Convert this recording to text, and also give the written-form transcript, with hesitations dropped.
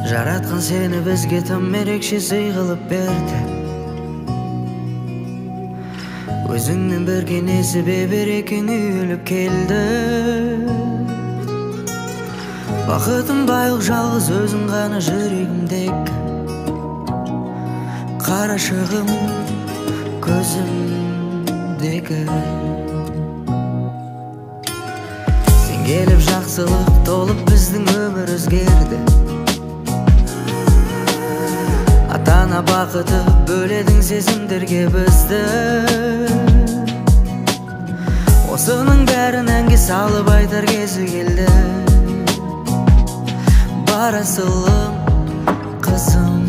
Жаратқан сені бізге тым ерекше сый қылып берді. Өзіңмен бірге несібе берекең үйіліп келді. Бақытым байлық жалғыз өзің ғана жүрегімдегі қарашығым көзімдегі. Сен келіп жақсылық толып біздің өмір өзгерді. Ата-ана бақыты бөледің сезімдерге бізді. Осының бәрін әнге салып айтар кезі келді. Бар асылым қызым.